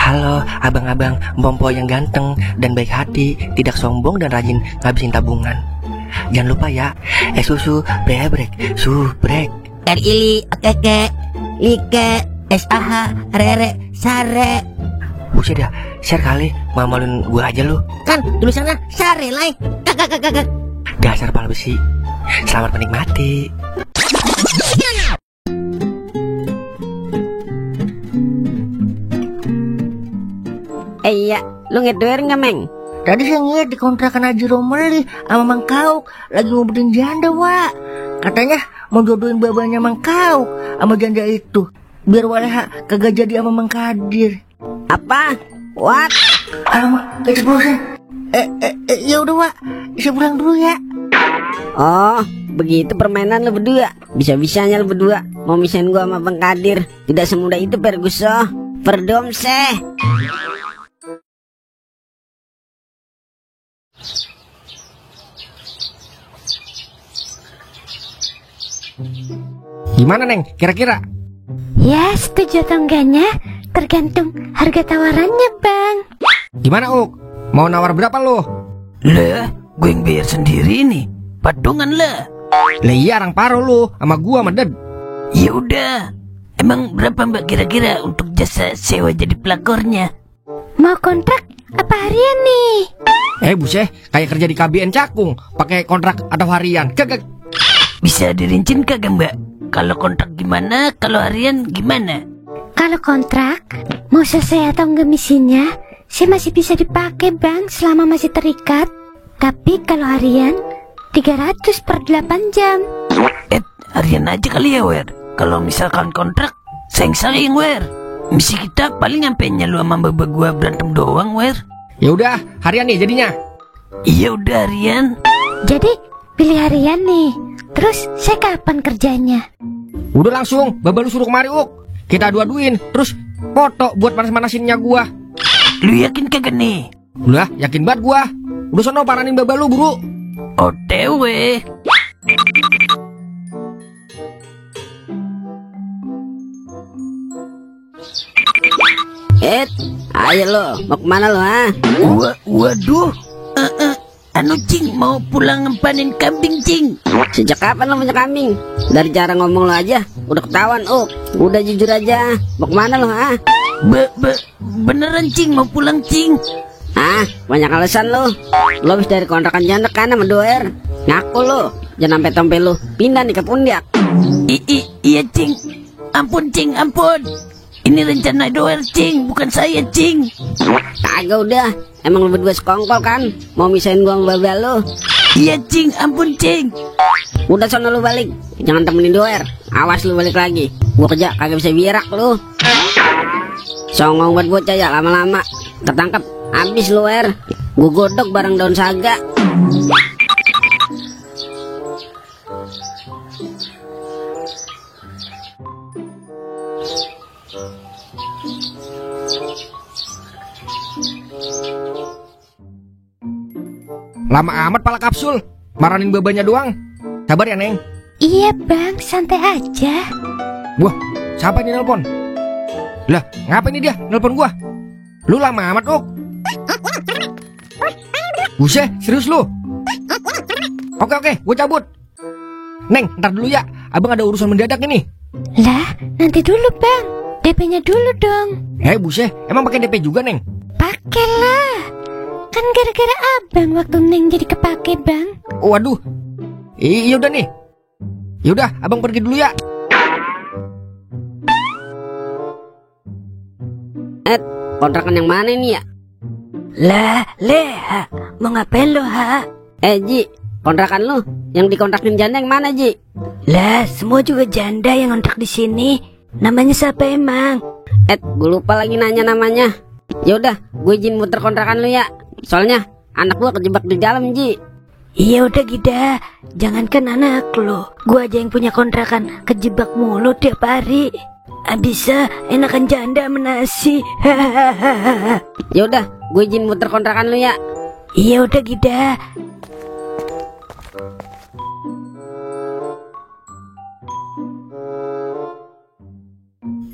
Halo abang-abang Bompo yang ganteng dan baik hati, tidak sombong dan rajin ngabisin tabungan. Jangan lupa ya, susu brebrek, subrek. Ili, keke, like, SAH, rere, sare. Buset dah, share kali, mamalin gue aja lu. Kan tulisannya sare, like. Kakak. Dasar pal besi. Selamat menikmati. Iya, lu ngedoer nggak, Meng? Tadi saya ngeliat di kontrakan Haji Romeli sama Mang Kauk lagi ngobrolin janda, Wak. Katanya mau jodohin babanya Mang Kauk sama janda itu, biar Waleha kagak jadi sama Mang Kadir. Apa? What? Alamak, keceplosan. Ya udah, Wak, saya pulang dulu ya. Oh, begitu permainan lu berdua. Bisa-bisanya lu berdua mau misahin gua sama Bang Kadir. Tidak semudah itu, Perguso. Perdomseh. Gimana Neng, kira-kira? Ya, setuju atau enggaknya tergantung harga tawarannya, Bang. Gimana Uk? Mau nawar berapa lo? Lah, gue yang bayar sendiri nih. Patungan lah. Lah iya, orang paro lu sama gua sama Ded. Ya udah. Emang berapa Mbak kira-kira untuk jasa sewa jadi pelakornya? Mau kontrak apa harian nih? Buset, kayak kerja di KBN Cakung, pakai kontrak atau harian. Kagak. Bisa dirincin kagak Mbak? Kalau kontrak gimana? Kalau harian gimana? Kalau kontrak, mau selesai atau enggak misinya, saya masih bisa dipakai, Bang, selama masih terikat. Tapi kalau harian, 300 per 8 jam. Harian aja kali ya, Wer. Kalau misalkan kontrak, sayang-sayang, Wer. Misi kita paling ngampenya lu sama babak gua berantem doang, Wer. Ya udah, harian nih jadinya. Iya udah harian. Jadi, pilih harian nih. Terus, saya kapan kerjanya? Udah langsung, Baba lu suruh kemari Uk. Kita dua-duin, terus foto buat manas-manasinnya gua. Lu yakin kagak nih? Udah, yakin banget gua. Udah sono paranin Baba lu, buru. OTW. Ayo lo, mau kemana lo, ha? Waduh. Cing, mau pulang ngempanin kambing, Cing. Sejak kapan lo punya kambing? Dari cara ngomong lo aja udah ketahuan, Udah jujur aja, mau kemana lo, ha? Beneran, Cing, mau pulang, Cing. Banyak alasan lo. Lo habis dari kontrakan janda kan sama doer. Ngaku lo, jangan sampai tompe lo pindah nih ke pundak. Iya, Cing. Ampun, Cing, ampun. Ini rencana doer, Cing, bukan saya, Cing. Kagak udah, emang lo berdua sekongkol kan? Mau misahin gua sama babel lo. Iya, Cing, ampun, Cing. Udah sono lo balik, jangan temenin doer. Awas lo balik lagi, gua kerja kagak bisa birak lo. Songong buat bocah ya, lama-lama ketangkep habis lo, Gua godok bareng daun saga. Lama amat pala kapsul, maranin babanya doang. Sabar ya Neng. Iya, Bang, santai aja. Wah, siapa ini nelpon? Lah, ngapain ini dia nelpon gua? Lu lama amat, Uk. Buset, serius lu? Oke, gua cabut. Neng, ntar dulu ya, abang ada urusan mendadak ini. Lah, nanti dulu, Bang. DP-nya dulu dong. Buset, emang pakai DP juga, Neng? Pakailah. Kan gara-gara abang waktu Neng jadi kepake, Bang. Waduh. Iya udah nih. Yaudah, abang pergi dulu ya. Kontrakan yang mana ini ya? Lah, Leha, mau ngapain lo, ha? Ji, kontrakan lu yang dikontrakin janda yang mana, Ji? Lah, semua juga janda yang kontrak di sini. Namanya siapa emang? Gue lupa lagi nanya namanya. Ya udah, gue izin muter kontrakan lu ya. Soalnya anak gua kejebak di dalam, Ji. Iya udah Gida, jangankan anak lo, gua aja yang punya kontrakan kejebak mulu tiap hari. Bisa enakan janda menasi. Ya udah, gue izin muter kontrakan lu ya. Iya udah Gida.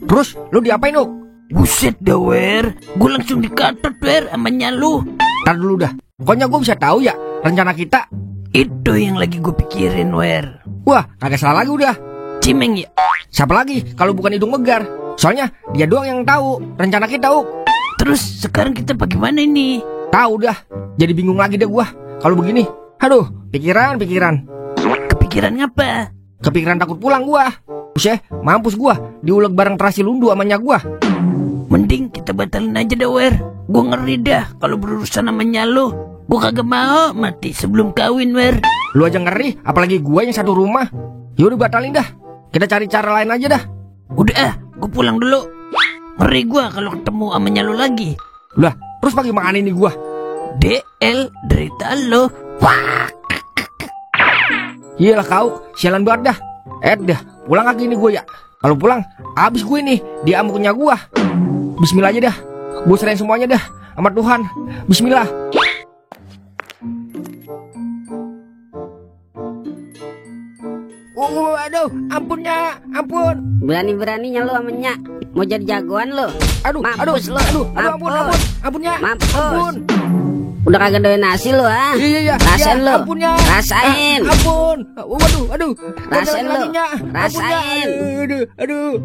Terus lu diapain, Uk? Buset dah, Wer. Gue langsung dikatot, Wer, sama Nyalu. Ntar dulu dah. Pokoknya gue bisa tahu ya rencana kita. Itu yang lagi gue pikirin, Wer. Wah, kagak salah lagi udah. Cimeng ya? Siapa lagi kalau bukan Hidung Megar? Soalnya dia doang yang tahu rencana kita, Uk. Terus sekarang kita bagaimana ini? Tahu dah. Jadi bingung lagi deh gua kalau begini. Aduh, pikiran. Kepikiran ngapa? Kepikiran takut pulang gua. Buset, mampus gua diuleg bareng terasi lundu amanya gua. Mending kita batalin aja dah, Wer. Gue ngeri dah kalau berurusan sama Nyalu. Gue kagak mau mati sebelum kawin, Wer. Lu aja ngeri, apalagi gua yang satu rumah. Yaudah batalin dah. Kita cari cara lain aja dah. Udah, gue pulang dulu. Ngeri gue kalau ketemu sama Nyalu lagi. Lah, terus bagaimana ini gua? DL derita lo. Wah. Iyalah kau, sialan banget dah. Dah, pulang lagi nih gua ya. Kalau pulang, abis gue nih dia amuknya gua. Bismillah aja dah. Gua serahin semuanya dah sama Tuhan. Bismillah. Aduh, ampun. Berani-beraninya lu sama Nyak. Mau jadi jagoan lu. Mampus lu. Ampunnya. Mampus. Udah kagak doyan nasi lu, ah. Iya. Rasain lu. Ampunnya. Rasain. Ampun. Waduh. Rasain lu. Rasain. Aduh.